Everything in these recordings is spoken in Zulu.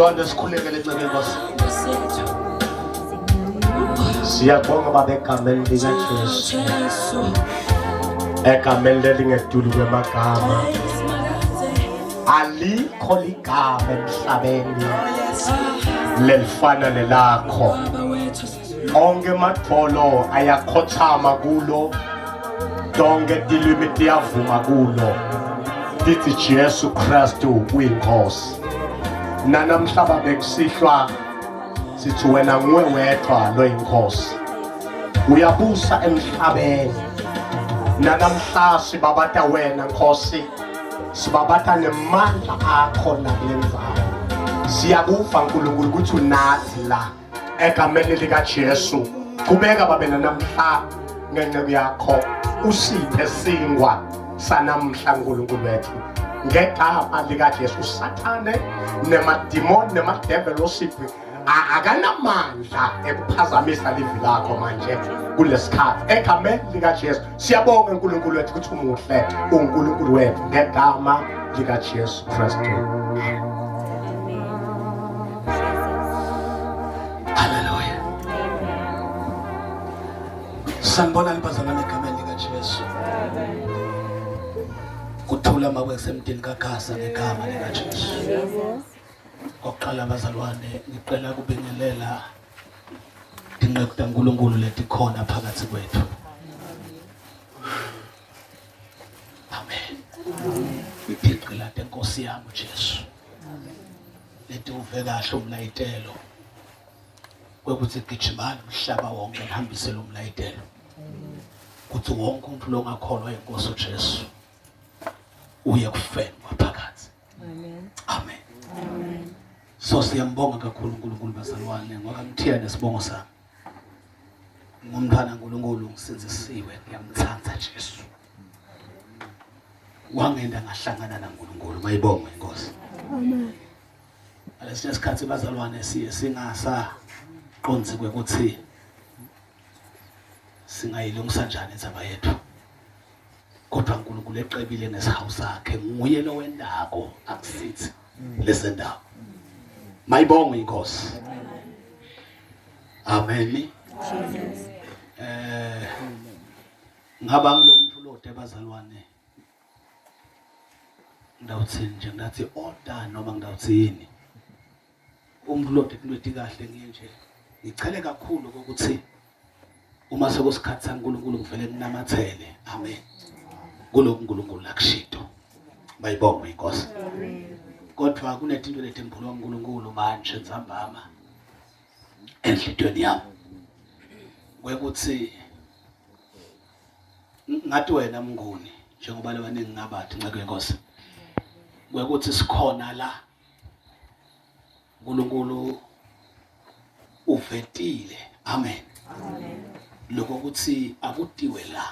Bazalwane, sikhulekele nceke Nkosi. Siyabonga Baba egameni likaJesu. Egameni lelingedulu kwemagama. Alikho ligama emhlabeni lelifana nelakho. Onke amadvolo ayakhothama kulo. Tonke tilwimi tiyavuma kulo. Tithi Jesu Kristu uyinkosi. Nanamhlaba bekusihlwa sithi wena nguwe wedwa loyinkosi. Uyabusa emhlabeni. Nanamhla sibabata wena Nkosi. Sibabata nemandla akho la kule ndzawo. Siyakuva uNkulunkulu ukuthi unathi la. Egameni likaJesu. Qhubeka babe namhla ngenceku yakho usiphe singwa sanamhla uNkulunkulu wethu ngegama likaJesu. Usathane nemadimoni nemadevil osiphi akanamandla ekuphazamisa livi lakho manje kulesikhathi egameni likaJesu. Siyabonga uNkulunkulu wethu ukuthi umuhle uNkulunkulu wethu ngegama likaJesu Kristu. Haleluya. Sanibonani bazalwane egameni likaJesu. Kuthula makusemdini kaGasa ngegama likaJesu. Okokuqala bazalwane ngicela kubingelela tinceku taNkulunkulu letikhona phakathi kwethu. Amen. Itigqila tenkosi yami uJesu. Leti uve kahle umlayitelo kwekuthi gijimani umhlaba wonke nihambise lo mlayitelo. Kuthi wonke umuntu longakholwa inkosi uJesu uye kufeni kwaphakathi. Amen. Amen. Amen. So siyambonga kakhulu uNkulunkulu bazalwane ngoba ngithiya nesibongo sami. Ngumntwana uNkulunkulu ngisindisiwe ngiyamthanda Jesu. Wangenda ngahlangana naNkulunkulu mayibongwe inkosi. Amen. Ngalesinye isikhathi bazalwane siye singasa qondzi kwekuthi singayilungisa njani indzaba yethu. Kodwa uNkulunkulu ecebile ngesihawu sakhe nguye lo wendako akusithi lesendawo. Mayibongwe inkosi. Amen. Jesus. Eh ngaba ngilomuntu lode bazalwane. Ngidawuthini nje ngathi order noma ngidawuthini. Umuntu lode kulweti kahle ngiye nje. Ngichele kakhulu ukuthi uma sekusikhathi saNkulunkulu ngivele nginamathele. Amen. Kulokhu uNkulunkulu akushito. Bayibongwe inkosi. Kodwa kunetinto letimbulwa uNkulunkulu manje ntsambama enhlitweni yami. Kwekuthi ngathi wena mnguni njengoba labaningi ngabathi nceku yenkosi kwekuthi sikhona la uNkulunkulu uvetile. Amen. Amen. Lokho ukuthi akutiwe la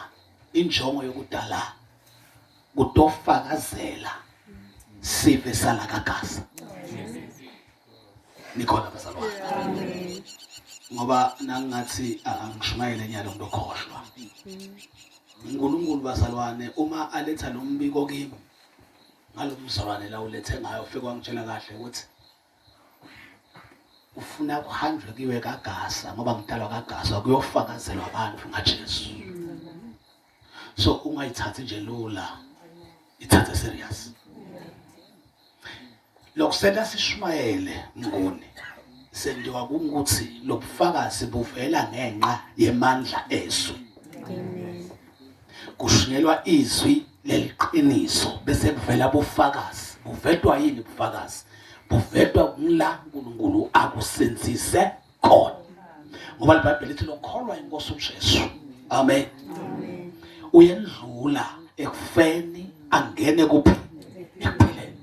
injongo yokudala kutofakazela sive sala kaGaza. Nikhona bazalwane? Ngoba nangingathi angishumayele nyalo ngidokhohlwa. uNkulunkulu bazalwane uma aletha lo mbiko kimi ngalomzalwane la ulethe ngayo ufike wangitshela kahle ukuthi ufuna kuhanjwe kiwe kaGasa ngoba ngidalwa kaGasa kuyofakazelwa abantu ngaJesu. So ungayithathi nje lula, ithathe serious. Lokusenta sishumayele mnguni sendiwa kungukuthi lobufakazi buvela ngenxa yemandla ezwi. Kushunyelwa izwi leliqiniso bese kuvela bufakazi. Buvetwa yini bufakazi? Buvetwa kula uNkulunkulu akusenzise khona. Ngoba iBhayibheli lithi lokholwa inkosi uJesu. Amen. Uyendlula ekufeni angene kuphi? Ekuphileni.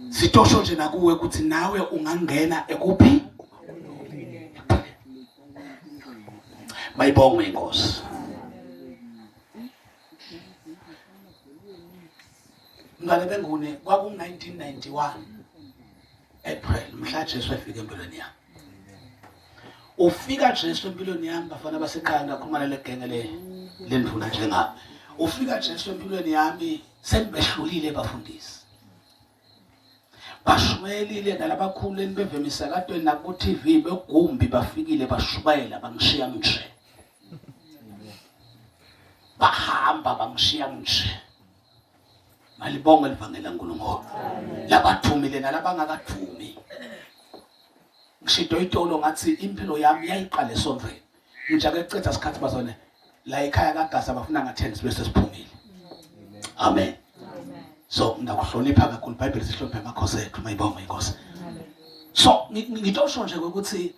Sitosho nje nakuwe ukuthi nawe ungangena ekuphi? Mayibongwe inkosi. Mngane bengune kwaku-1991 April mhla Jesu efika empilweni yami. Ufika Jesu empilweni yami bafana basekhaya ngakhuluma nale genge le lendvuna njengami. Ufika Jesu empilweni yami sengibehlulile bafundisi. Bashumayelile nalabakhulu enibeve emisakatweni naku-TV begumbi bafikile bashumayela bangishiya nje. Bahamba bangishiya nje. Malibonge livangeli laNkulunkulu. Labathumile nalabangakathumi. Ngishido itolo ngathi impilo yami yayiqala esontweni. Ngijake kucetha isikhathi bazone la ekhaya kaGasa bafuna nga-10 sibe sesiphumile. Amen. So ngiyakuhlonipha kakhulu iBhayibheli sihloniphe amakhosi ethu mayibonge inkosi. So ngitosho nje ukuthi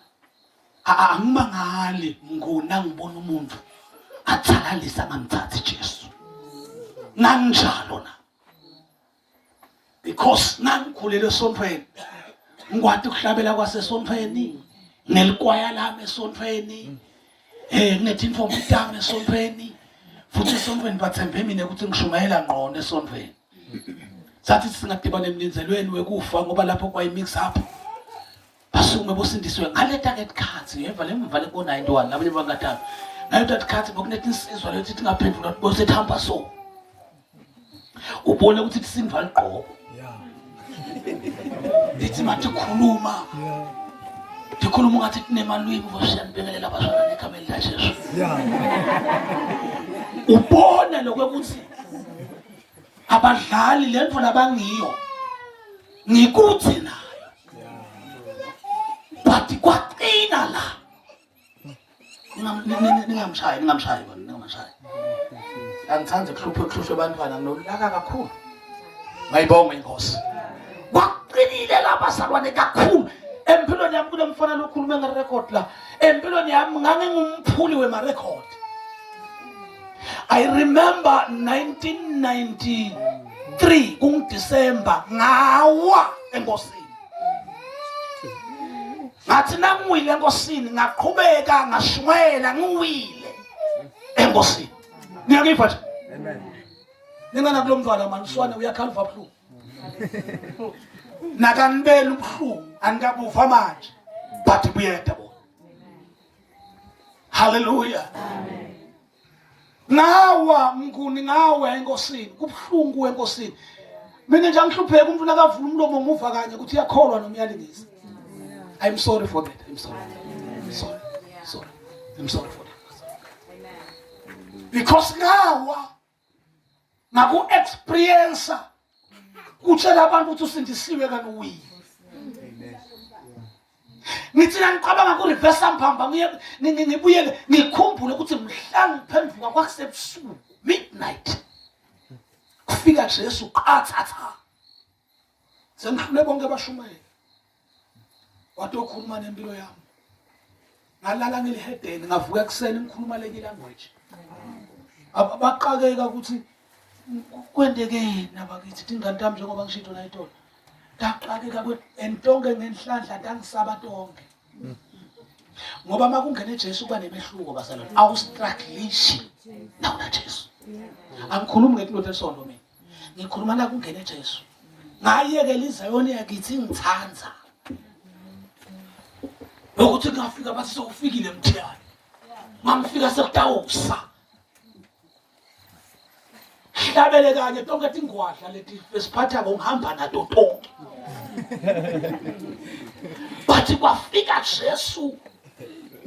angimangali ngona ngibona umuntu athalalisa ngamthathi Jesu. Nganginjalo na. Because ngangikhulele esontweni ngikwati ukuhlabela kwasesontweni nelikwaya lami esontweni nginetintombi tami esontweni futhi esontweni bathembe mina ukuthi ngishumayela ngqono esontweni sathi singadibana emlinzelweni wekufa ngoba lapho kwayi-mix up basukume bosindisiwe ngaleta ke tikhatsi uyeva le mva lebo-91 labanye bangatana ngaleta tikhatsi bokunetinsizwa lethi tingaphendvula bosethi hamba so ubone ukuthi tisindwa ligqoko lithi matikhuluma tikhuluma ungathi tinemalwimi bosiyanibingelela abazalwane egameni laJesu ubone lokwekuthi abadlali lento labangiyo ngikuthi nayo but kwaqina la Ningamshayi, ningamshayi bona, ningamshayi. Angithandi kuhluphe kuhlushwe abantwana nginolaka kakhulu. Mayibongwe inkosi. Kwaqinile lapha salwane kakhulu. Empilweni yami kunemfana lokhulume ngerecord la. Empilweni yami ngangingumphuli wema record. I remember 1993 kunguDecember ngawa enkosini. Ngathi nangiwile enkosini ngaqhubeka ngashumayela ngiwile enkosini. Niyangiva nje? Amen. Ningana kulomntwana mani uswane uyakhala uva buhlungu. Nakanibela ubuhlungu anikabuva manje but buyeda bona. Hallelujah. Amen. Ngawa mnguni ngawe enkosini kubuhlungu enkosini. Mina nje angihlupheki umuntu nakavula umlomo ngimuva kanye ukuthi uyakholwa noma uyalingisa. I'm sorry for that. I'm sorry. Sorry. Sorry. I'm sorry for that. Because ngawa ngaku experience kutshela abantu ukuthi usindisiwe kanti uwile. Ngithi ngicabanga ku reverse mphamba ngiye ngibuyele ngikhumbule ukuthi mhla ngiphenduka kwakusebusuku midnight. Kufika Jesu qathatha. Sengihlule bonke abashumayeli. Wathi okhuluma nempilo yami. Ngalala ngilihedeni ngavuka ekuseni ngikhuluma lenye language. Baqakeka ukuthi kwendekeni abakithi tingane tami njengoba ngishito la itolo. Ndaqakeka and tonke ngenhlanhla ndangisaba tonke. Ngoba uma kungena Jesu kuba nemehluko bazalwane. Awustruggleishi nawuna Jesu. Angikhulumi ngetinto tesonto mina. Ngikhuluma la kungena Jesu. Ngayekela iZayoni yakithi ngithanda. Ukuthi ngafika bathi sewufikile Mthiyane. Mangifika sekutawusa. Hlabele kanye tonke tingwadla leti esiphathako ngihamba nato tonke. Bathi kwafika Jesu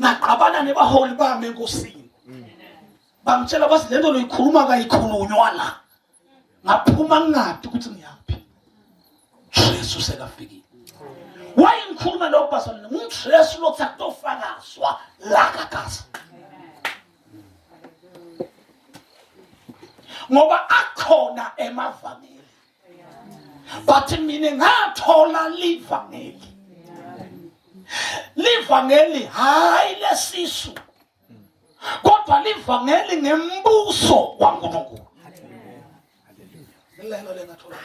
ngaqabana nebaholi bami enkosini. Bangitshela bathi lento loyikhuluma kayikhulunywa la. Ngaphuma ngingadi ukuthi ngiyaphi. Jesu sekafikile. Why ngikhuluma lokho bazalwane? NguJesu lokuthi akutofakazwa la kaGaza. Ngoba akhona emavangeli. But mina ngathola livangeli. Livangeli hayi lesisu. Kodwa livangeli ngembuso waNkulunkulu. Lelo lengathola.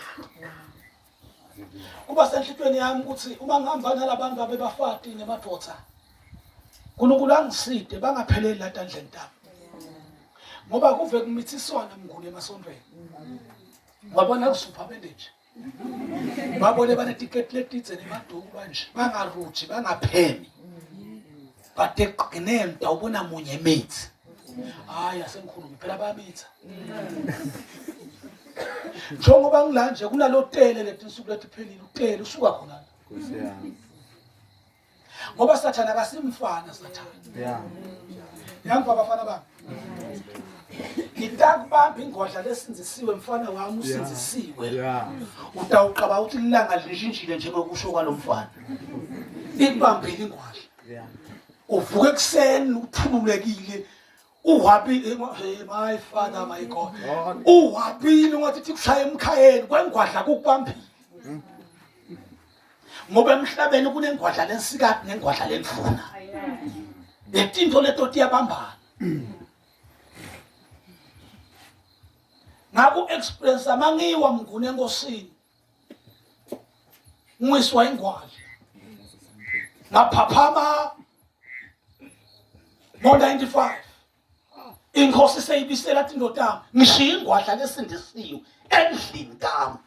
Kuba senhlitweni yami ukuthi uma ngihamba nalabantu abebafati nemadoda uNkulunkulu angiside bangapheleli la tandleni tami. Ngoba kuve kumithiswana mnguni emasontweni. Wabona kusupha bendeje. Babone banetiketi letidze nemaduku manje bangaruji bangaphemi. But ekugcineni utawubona munye emithi. Hayi asengikhulumi phela bayamitha. Njengoba ngila nje kunalo tele letinsuku letiphelile utele usuka khona la. Nkosi yami. Ngoba sathana akasimfana sathana. Yeah. Yangu abafana bami. Ngitakubamba ingwadla lesinzisiwe mfana wami usinzisiwe. Yeah. Utawuqaba ukuthi ilanga lishinjile njengokusho kwalomfana. Ikubambile ingwadla. Yeah. Uvuka ekuseni uthululekile uhwabile hey, my father my God. Uhwabile ungathi ithi kushaya emkhayeni kwengwadla kukubambile. Ngoba emhlabeni kunengwadla lensikati nengwadla lendvuna. Letinto leto tiyabambana. Ngaku experience amangiwa mngune enkosini. Ngiswa ingwadla. Ngaphaphama ngo-95 inkosi seyibisela athi ndodami ngishiya ingwadla lesindisiwe endlini kami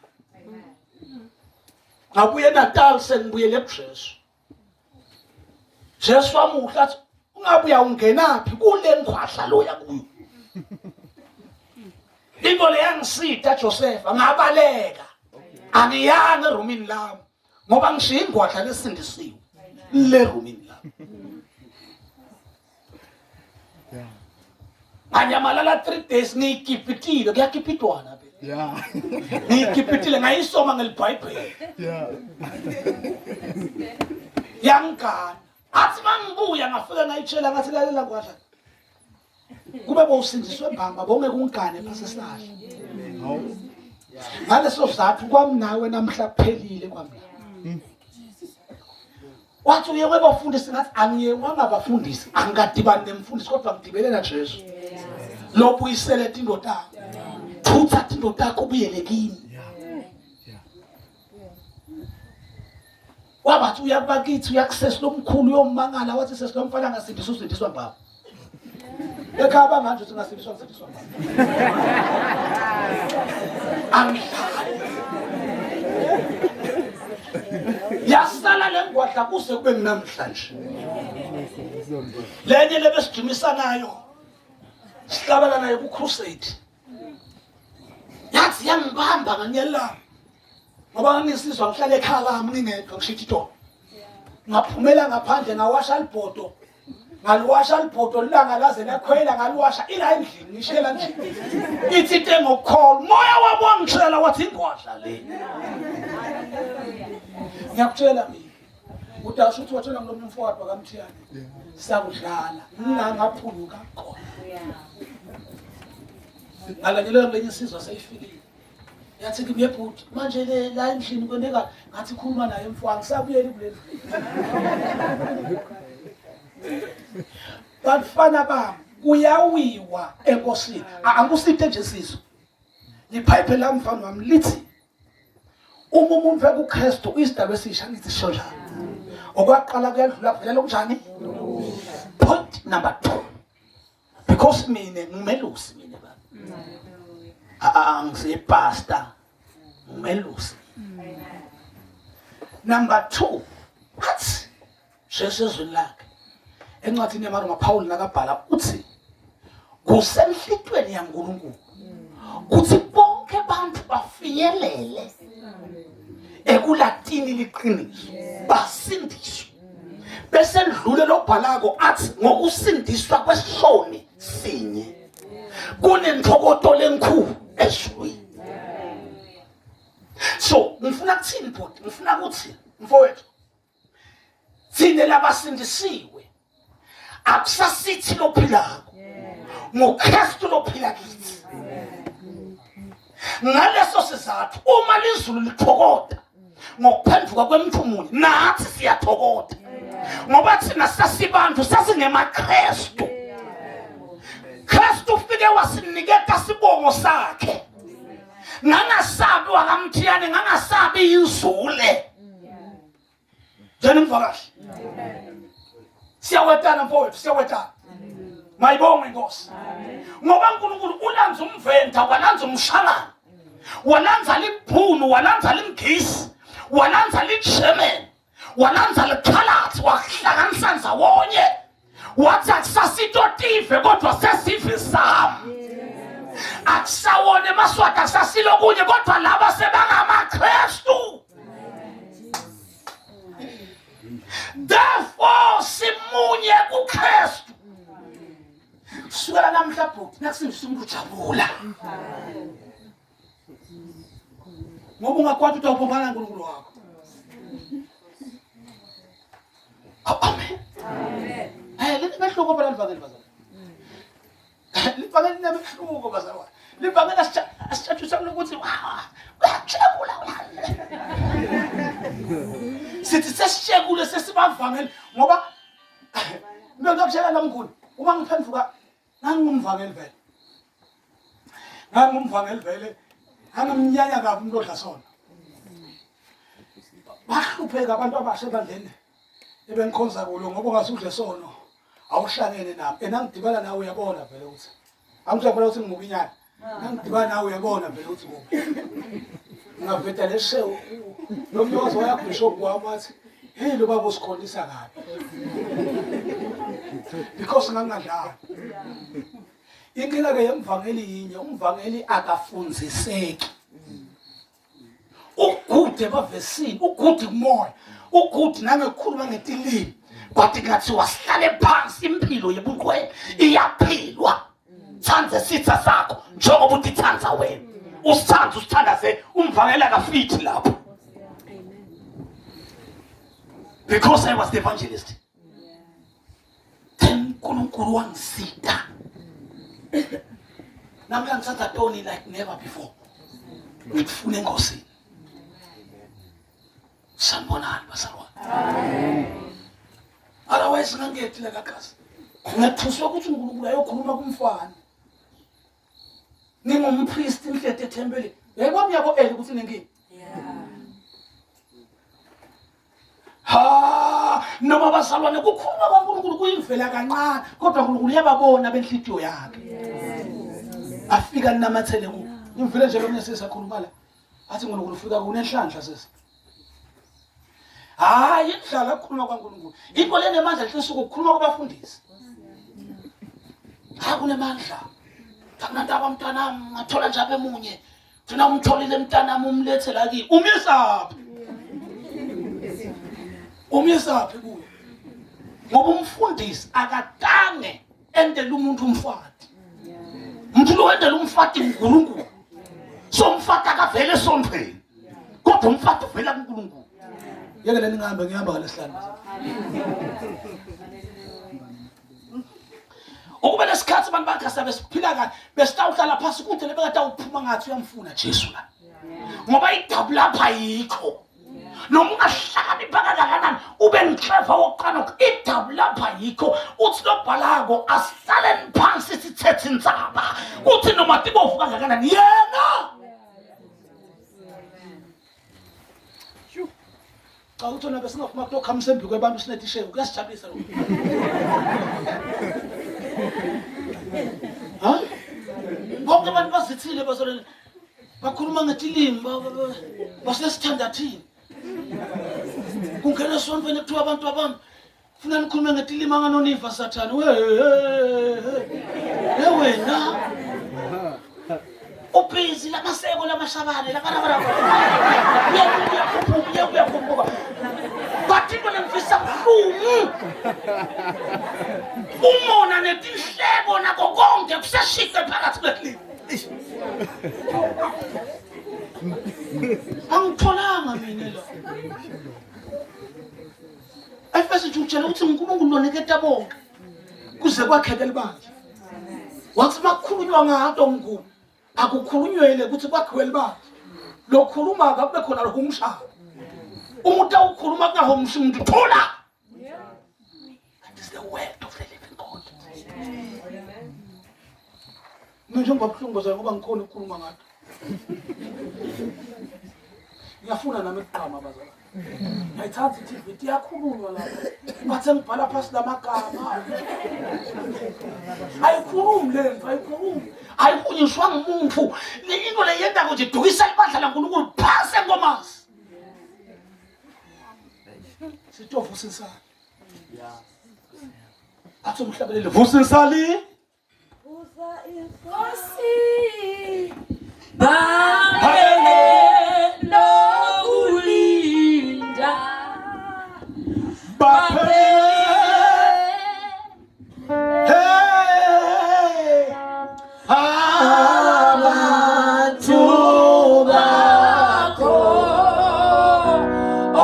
ngabuye eNatal sengibuyele eBjesu Jesu wamuhle athi ungabuya ungenaphi kule ngwadla loya kuyo into leyangisida Joseph ngabaleka angiyanga erumini lami ngoba ngishiya ingwadla lesindisiwe le rumini lami nganyamalala 3 days ngiyikipitile kuyakipitwana phela Yeah. Ngiyikipitile ngayisoma ngelibhayibheli Yeah. Yangigana athi mangibuya ngafika ngayitshela ngathi lalela ngwadla kube bowusindiswe mbamba bongeke ungigane phasi esihlahla Hawu. Ngaleso sizathu kwami nawe namhla kuphelile kwami nawe. Wathi uye kwebafundisi ngathi angiye kwangabafundisi angikadibani nemfundisi kodwa ngidibene naJesu lobuyisele tinto takho thutha tinto takho ubuyele kimi. Wabathi uyakubakithi uyakusesi lomkhulu uyomangala wathi sesi lomfana angasindiswa usindiswa mbaba ekhaya banganje uthi ngasindiswa ngisindiswa mbaba angidlali yasala le ngwadla kuze kube namhlanje lenye lebesijimisa nayo sihlabela nayo ku-crusade yathi yangibamba nganyelanga ngoba ngangisizwa ngihlala ekhaya lami ngingedwa ngishithi itolo ngaphumela ngaphandle ngawasha libhodo ngaliwasha libhodo lilanga laze lakhwela ngaliwasha ila endlini ngishela nje ithi into engokukholwa moya wabo wangitshela wathi ingwadla le ngiyakutshela mina udasho ukuthi watshela ngilomnye umfowabo wakamthiyane sakudlala ngingangaphunyuka khona ngalanyelela kulenye insizwa seyifikile yathi kimi yebhuti manje le la endlini kwenteka ngathi khuluma naye mfo angisabuyeli kuleli bafana bami kuyawiwa enkosini angikusite nje sizwe liphayiphe la mfana wami lithi uma umuntu ekuKristu isidalwa esisha ngithi sisho njalo okwaqala kuyadlula kuvelela okunjani point number 2 because mina ngimelusi mina baba angisiye pastor ngimelusi number 2 athi Jesu ezwini lakhe encwadini yamaroma Paul nakabhala uthi kusenhlitweni yaNkulunkulu kuthi bonke abantu bafinyelele ekulatini liqiniso basindiswe bese lidlule lobhalako athi ngokusindiswa kwesishoni sinye kunentokoto lenkhulu ezulwini so ngifuna kuthini bhuti ngifuna ukuthi mfowethu thina labasindisiwe akusasithi lophilako nguKristu lophila kithi ngaleso sizathu uma lizulu lithokoda ngokuphenduka kwemphumulo nathi siyathokoda ngoba thina sasibantu sasingemaKristu Kristu ufike wasiniketa sibongo sakhe ngangasabi wakamthiyane ngangasabi inzule njani mvakashi siyawetana mfowethu siyawetana mayibongwe inkosi ngoba uNkulunkulu ulanza umvenda walanza umshangana walanza libhunu walanza limgisi walanza ligerman walanza likhalathi wahlanganisa ndzawonye wathi akusasitotive kodwa sesive sami Akusawona emaSwati, akusasilo kunye, kodwa laba sebangamaKristu. Therefore simunye kuKristu. Kusukela namhla bhuti nakusindisa umuntu ujabula. Ngoba ungakwati ukuthi awuphambana naNkulunkulu wakho. Amen. Amen. Hey, limehluko phela livangeli bazalwane. Livangeli linemehluko bazalwane. Livangeli asitshatshisana ukuthi uyajabula. Sithi sesishekule sesibavangeli ngoba mina ngiyakutshela la mkhulu uma ngiphenduka ngangingumvangeli vele. Ngangumvangeli vele. Ngangimnyanya kabi umuntu odla sona. Bahlupheka abantu abasha ebandleni ebengikhonza kulo ngoba ungasudle sono awuhlangene nami. Enangidibana nawe uyabona vele ukuthi angijabula ukuthi ngimubi nyana. Nangidibana nawe uyabona vele ukuthi mubi. Ngaveta leshewu lo mnyozo wayabishop wami wathi hey lo baba usikholisa kabi. Because ngangingadlali. Inkinga ke yemvangeli yinye, umvangeli akafundziseki. Ugude emavesini, ugude kumoya, ugude nangekukhuluma ngetilimi. But kungathiwa sihlale phansi impilo yebungcwele iyaphilwa. Thanda isitha sakho njengoba utithanda wena. Usithanda usithandaze umvangeli akafithi lapho. Because I was the evangelist. Then uNkulunkulu wangisita. Namhla ngithatha Tony like never before. Ngikufuna enkosini. Sanibonani bazalwane. Amen. Otherwise ngangethi la kagazi. Ngethuswa ukuthi uNkulunkulu ayokhuluma kumfana. Ngingumpriest ngihlete ethempelini. Yayibona yabo Eli ukuthi nenkinga. Yeah. Ha noma bazalwane kukhuluma kwaNkulunkulu kuyimvela kancane kodwa uNkulunkulu uyababona benhlitiyo yakhe. Afika ninamathele ku. Ngimvile nje lo sisi akhuluma la. Athi uNkulunkulu ufika kunenhlanhla sisi. Hayi indlala ukukhuluma kwaNkulunkulu. Into lenemandla lesuku ukukhuluma kwabafundisi. Hayi kunemandla. Akunandaba mntanami ngathola nje abemunye. Thina umtholile mntanami umlethe la kimi. Umyisaphi? Umyisaphi kuye? Ngoba umfundisi akatange endele umuntu umfati. Umuntu lo wendela umfati uNkulunkulu. So umfati akavele esontweni. Kodwa umfati uvela kuNkulunkulu. Yeke leni ngihambe ngihamba ngalesihlanu. Ukube lesikhathi abantu bakhe besiphila kahle besitawuhlala phasi kude lebekade awuphuma ngathi uyamfuna Jesu la. Ngoba idabu lapha yikho. Noma ungahlakanipha kangakanani ube ngikleva wokuqala idabu lapha yikho uthi lobhalako asihlaleni phansi sithethe indzaba uthi noma tibovu kangakanani yena Cha uthi wena besingaphuma kuyokhamisa embi kwebantu sinetishevu kuyasijabulisa lokho. Ha? Bonke abantu bazithile bazolele bakhuluma ngetilimi basesithandathini. Kungena esontweni kuthiwa abantu abami Funa nikhulume ngetilima nganoniva sathane. We he wena. Ubhizi lamaseko lamashabane labarabara. Uyakhuphuka uyakhuphuka. But into lengifisa buhlungu. Umona netinhlebo nako konke kuseshice phakathi kwetilima. Angitholanga mina lo. Efeso nje utshela ukuthi uNkulunkulu loniketa bonke kuze kwakheke libandla. Wathi makukhulunywa ngato mkhulu akukhulunywele ukuthi kwakhiwe libandla. Lokhuluma akube khona lohumshayo. Uma utawukhuluma kungahumshi umuntu thula. That is the word of the living God. Mina njengoba buhlungu bazalwane ngoba ngikhona ukukhuluma ngato. Ngiyafuna nami ukuqhama bazalwane. Ngiyayithanda i-TV iyakhulunywa lapha. Bathe ngibhala phasi lamagama. Ayikhulumi le nto, ayikhulumi. Ayihunyishwa ngumuntu. Le into le yenta nje idukisa ibandla laNkulunkulu phasi enkomazi. Sitofu sinsali. Athi umhlabeleli vusa insali. Nkosi baphele lokulinda baphele hey abantu bakho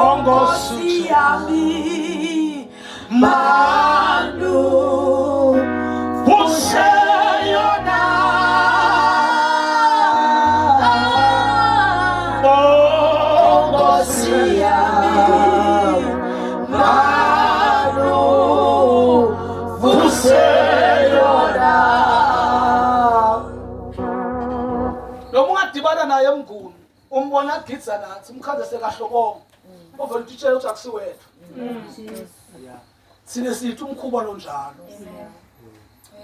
ongosi yami manu useyona Nkosi yami manu useyona Noma ungadibana naye mnguni umbona agidza nathi umkhanze sekahlokoma ovele utitshele ukuthi akusiwethu. Yeah. Sine sithi umkhuba lonjalo.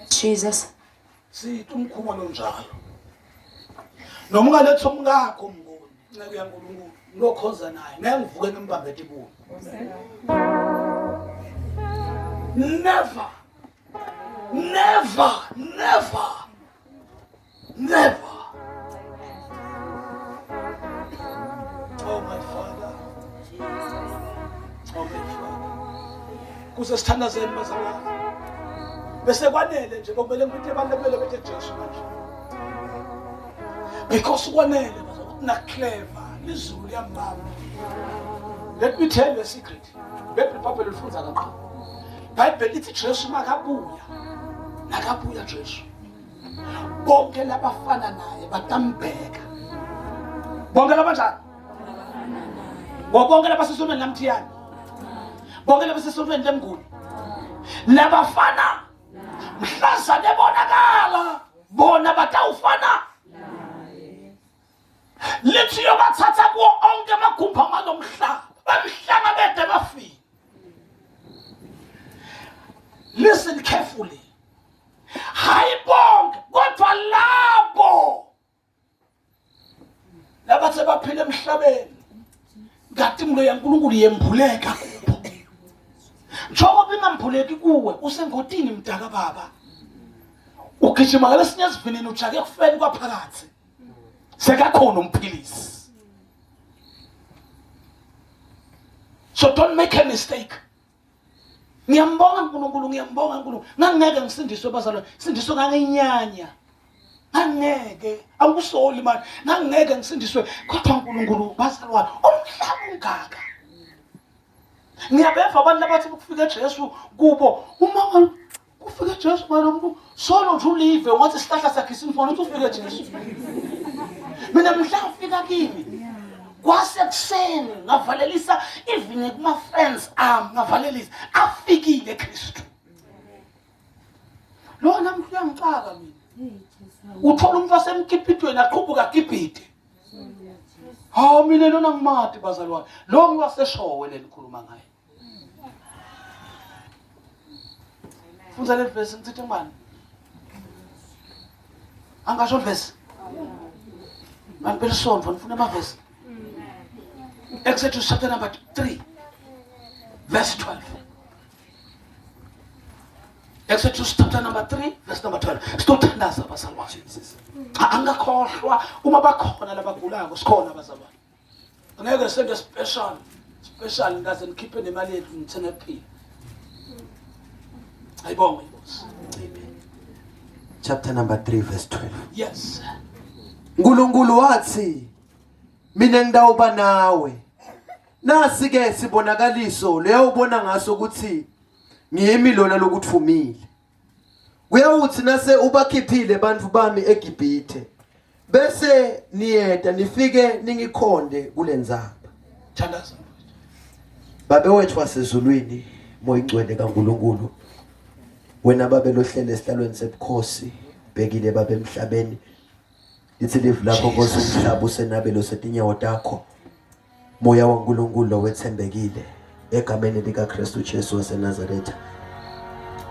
Jesus. Sithi umkhuba lonjalo. Noma ungaletha umkakho mnguni, nceku yaNkulunkulu, ngiyokhoza naye, ngeke ngivuke ngimbambe etibuni. Never. Never, never. Never. Oh my Father. Oh my Father. Kuze sithandazeni bazalwane. Bese kwanele nje kumele ngithe abantu kumele bethe Jesu manje. Because kwanele bazalwane na clever lizulu liyambamba. Let me tell you a secret. BeBhayibheli lifunza kakhulu. Bible lithi Jesu makabuya. Nakabuya Jesu. Bonke labafana naye batambheka. Bonke labanjani? Bonke labasesontweni lamthiyane. Bonke labasesontweni lemnguni. Labafana mhlazane ebonakala bona batawufana lithi yobathatha kuwo onke amagumbi amalomhlaba bamhlangabede bafike. Listen carefully. Hayi bonke kodwa labo labathe baphila emhlabeni ngatimlo yaNkulunkulu yembuleka kubo. Njengoba ingambuleki kuwe usengotini mdaka baba. Ugijima ngalesinye esivinini ujake ekufeni kwaphakathi. Sekakhona umphilisi. So don't make a mistake. Ngiyambonga uNkulunkulu, ngiyambonga uNkulunkulu. Ngangeke ngisindiswe bazalwane, sindiswe nganginyanya. Ngangeke, angikusoli manje. Ngangeke ngisindiswe kodwa uNkulunkulu bazalwane, umhlaba ungaka. Ngiyabeva abantu labathi kufike Jesu kubo, uma kufike Jesu ngalo muntu solo nje ulive wathi isihlahla sakhe simfona uthi ufike Jesu. Mina mhla ufika kimi kwasekuseni ngavalelisa even kuma friends ami ngavalelisa afikile Kristu. Lo namhla uyangixaka mina. Uthola umuntu wasemkipitweni aqhubhuka kipite. Hawu mina lona ngimati bazalwane. Lo ngiwaseshowe lenikhuluma ngaye. Fundza leli verse ngithethe ngubani? Angasho verse. Bantu belisonto nifuna amavesi. Exodus chapter number 3 verse 12. Exodus chapter number 3 verse number 12. Sitothandaza bazalwane. Angakhohlwa uma bakhona labagulako sikhona bazalwane. Angeke sente special special ngaze nikhiphe nemali yethu ngithenge kuphila. Ayibongwe inkosi. Amen. Chapter number 3 verse 12. Yes. uNkulunkulu wathi mina ngidawuba nawe. Nasi ke sibonakaliso leyawubona ngaso ukuthi ngimi lona lokuthumile. Kuyawuthi nase ubakhiphile abantu bami eGibhithe bese niyeda nifike ningikhonde kulendzaba. Thandaza. Babe wethu wasezulwini moya ingcwele kaNkuluNkulu wena babe lohlele esihlalweni sebukhosi bhekile babe emhlabeni lithi live lakho Nkosi umhlaba usenabelo setinyawo takho moya waNkulunkulu owethembekile egameni likaKristu Jesu waseNazaretha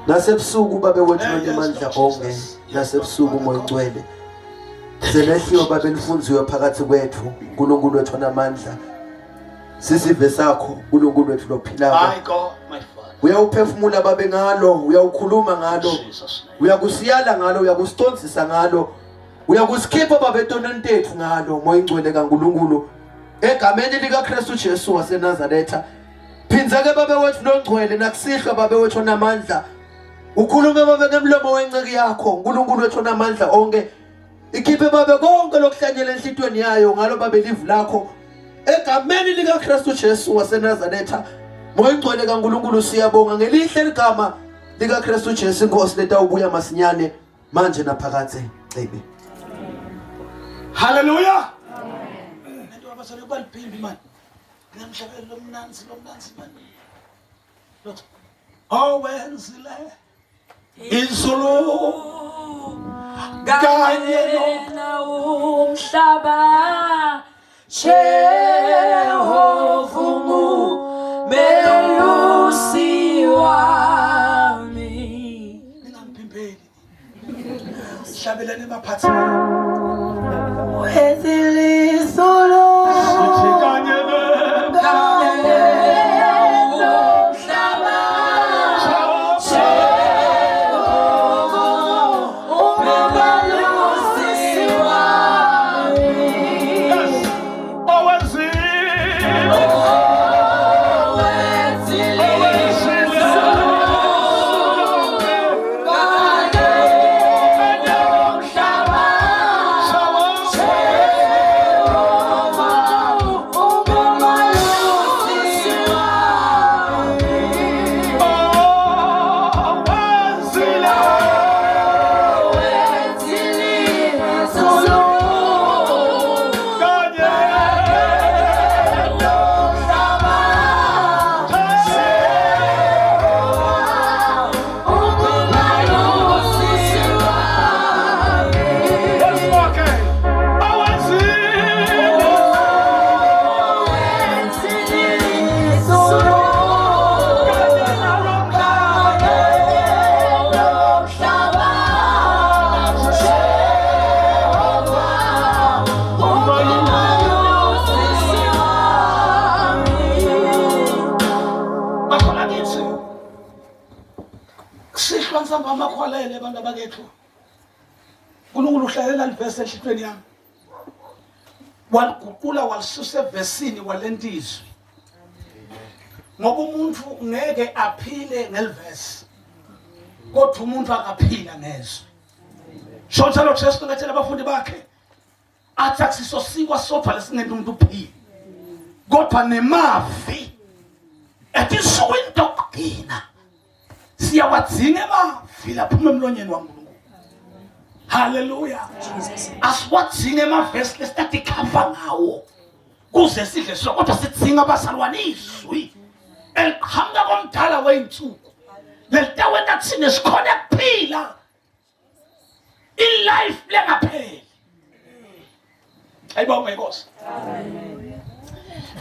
nasebusuku babe wethu lonamandla onke nasebusuku moya ingcwele selehliwe babe lifunziwe phakathi kwethu uNkulunkulu wethu onamandla sisive sakho uNkulunkulu wethu lophilako My God, my Father. Uyawuphefumula babe ngalo, uyawukhuluma ngalo, uyakusiyala ngalo, uyakusicondzisa ngalo, uyakusikhipha babe etonweni tethu ngalo, Moya Ingcwele kaNkulunkulu, egameni likaKristu Jesu waseNazaretha. Phinze-ke babe wethu longcwele nakusihlwa babe wethu onamandla, ukhulume babe ngemlomo wenceki yakho, uNkulunkulu wethu onamandla onke. Ikhiphe babe konke lokuhlanyela enhlitweni yayo ngalo babe livu lakho egameni likaKristu Jesu waseNazaretha. Moya Ingcwele kaNkulunkulu, siyabonga ngelihle ligama likaKristu Jesu inkosi letawubuya masinyane manje naphakadze. Amen. Hallelujah. Amen. Lento abazali baliphimbi man. Ngemhlabeni lomnanzi lomnanzi man. Lotho. Owenzile izulu kanye umhlaba, Jehova ungumelusi wami. Ningangiphimbeli. Hlabeleni baphathi. Wenzile izulu Sithi kanye kanye nomhlaba, Jehova ungumelusi wami. Owenzile Owenzile kanye nomhlaba, Jehova ungumelusi wami. Owenzile Owenzile izulu kanye nomhlaba, Jehova ungumelusi wami. Okay. Owenzile Owenzile izulu kanye nomhlaba, Jehova ungumelusi wami. Bakhona kithi. Kusihlwa nsambama amakholele abantu abakethu. uNkulunkulu uhlalela livesi enhlitweni yami. Waliguqula walisusa evesini walenta izwi. Ngoba umuntu ngeke aphile ngelivesi. Kodwa umuntu akaphila ngezwi. Shonjalo Jesu ngatshela abafundi bakhe athi akusiso sinkwa sodwa lesingenta umuntu uphile. Kodwa nemavi etinsukwini tokugcina siyawadzinga emavi laphuma emlonyeni waNkulunkulu. Haleluya. Asiwadzinga emavesi lesitatikhava ngawo kuze sidle sona, kodwa sidzinga abazalwane izwi eliqhamuka komdala wey'nsuku lelitawenta thina sikhona kuphila ilife lengapheli. Ayibonge inkosi.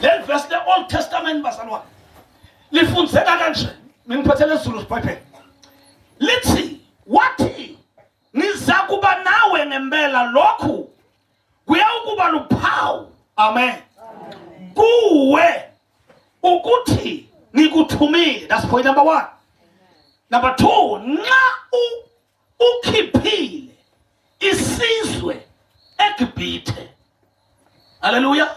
Leli verse le-Old Testament bazalwane lifundzeka kanje, ngingiphathele lezulu iBhayibheli lithi, wathi ngizakuba nawe ngempela, lokhu kuyawukuba luphawu, amen, kuwe ukuthi ngikuthumile. That's point number 1. Number 2, nxa ukhiphile isizwe eGibhithe, haleluya,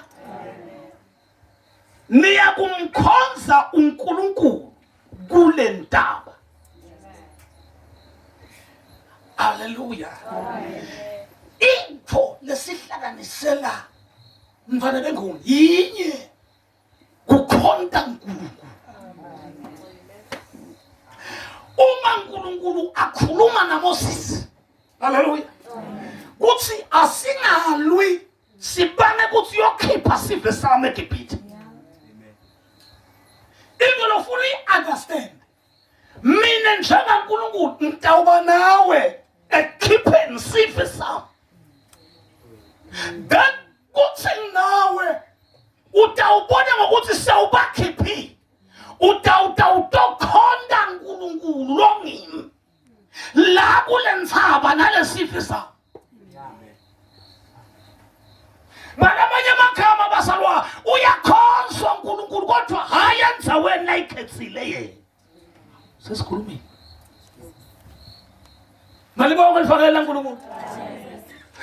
niyakumkhonza uNkulunkulu kule ntaba. Haleluya. Into lesihlanganisela mfana benguni yinye, kukhonta uNkulunkulu. Uma uNkulunkulu akhuluma naMoses, haleluya, kuthi asingalwi sibange ukuthi uyokhipha sive sami eGibhithe. Into lofuna uyi-understand, mina njengaNkulunkulu ngitawuba nawe ekhipheni sive sami. Then kuthi nawe utawubona ngokuthi sewubakhiphile, utawutokhonta uNkulunkulu longimi la kule ntsaba nalesive sami. Ngalamanye amagama bazalwa, uyakhonzwa uNkulunkulu kodwa hayi endzaweni layikhethile yena. Sesikhulumile. Malibonge lifakela uNkulunkulu.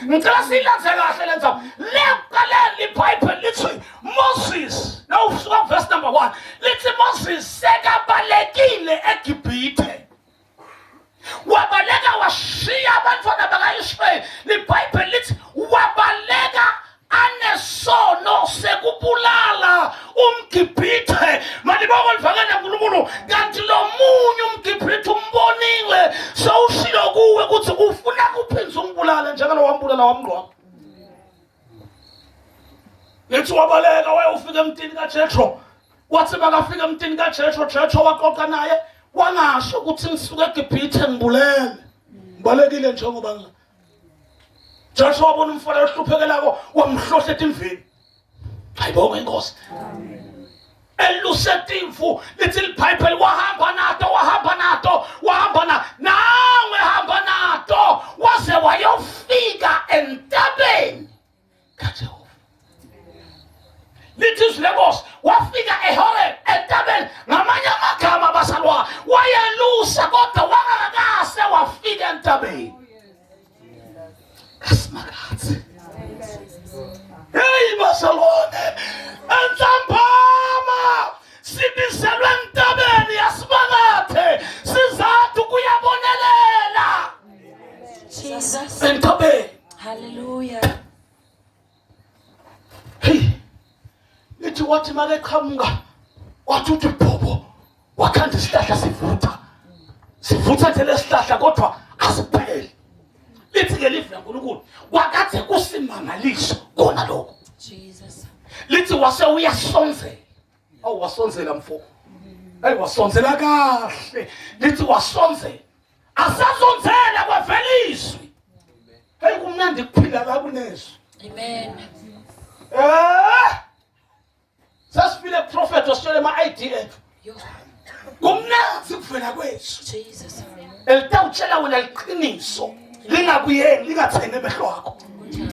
Ngicela siyilandze kahle le ndzaba. Lekuqaleni iBhayibheli lithi Moses, nawusuka verse number 1, lithi Moses sekabalekile eGibhithe. Wabaleka washiya abantwana bakaIsrayeli. LiBhayibheli lithi wabaleka anesono sekubulala umGibhithe. Malibonge livakele uNkulunkulu. Kanti lo munye umGibhithe umbonile sewushilo kuwe ukuthi ufuna kuphinza umbulale njengalo wambulala wamngcwaba. Lithi wabaleka wayofika emtini kaJethro. Wathi makafika emtini kaJethro, Jethro waxoxa naye wangasho ukuthi ngisuke eGibhithe ngibulele. Ngibalekile njengoba ngila. Jethro wabona umfana ohluphekelako wamhlohla etimvini. Ayibonge inkosi. Eluse timvu lithi iBhayibheli wahamba nato wahamba nato wahamba na nawe hamba nato waze wayofika entabeni kaJehova. Lithi izwi lenkosi wafika eHoreb entabeni ngamanye amagama basalwa wayelusa kodwa wangakase wafika entabeni kaSimakadze. Hey bazalwane, entsambama sibizelwe entabeni yaSimakadze sizathu kuyabonelela. Jesus. Entabeni. Hallelujah. Hey. Lithi wathi makeqhamuka wathi uthi bhobo wakhanda isihlahla sivutha. Sivutha nje lesihlahla kodwa asipheli. Lithi ke live laNkulunkulu kwakade kusimangaliso kona lokho. Jesus. Lithi wase uyasonzela. Awu wasonzela mfo. Hey wasonzela kahle. Lithi wasonzela. Asasonzela kwavela izwi. Hey kumnandi kuphila la kunezwi. Amen. Eh! Sasifile prophet wasitshela ama ID ethu. Yo. Kumnandi kuvela kwethu. Jesus. Elitawutshela wena liqiniso. Lingakuyeni lingathenge emehlo akho.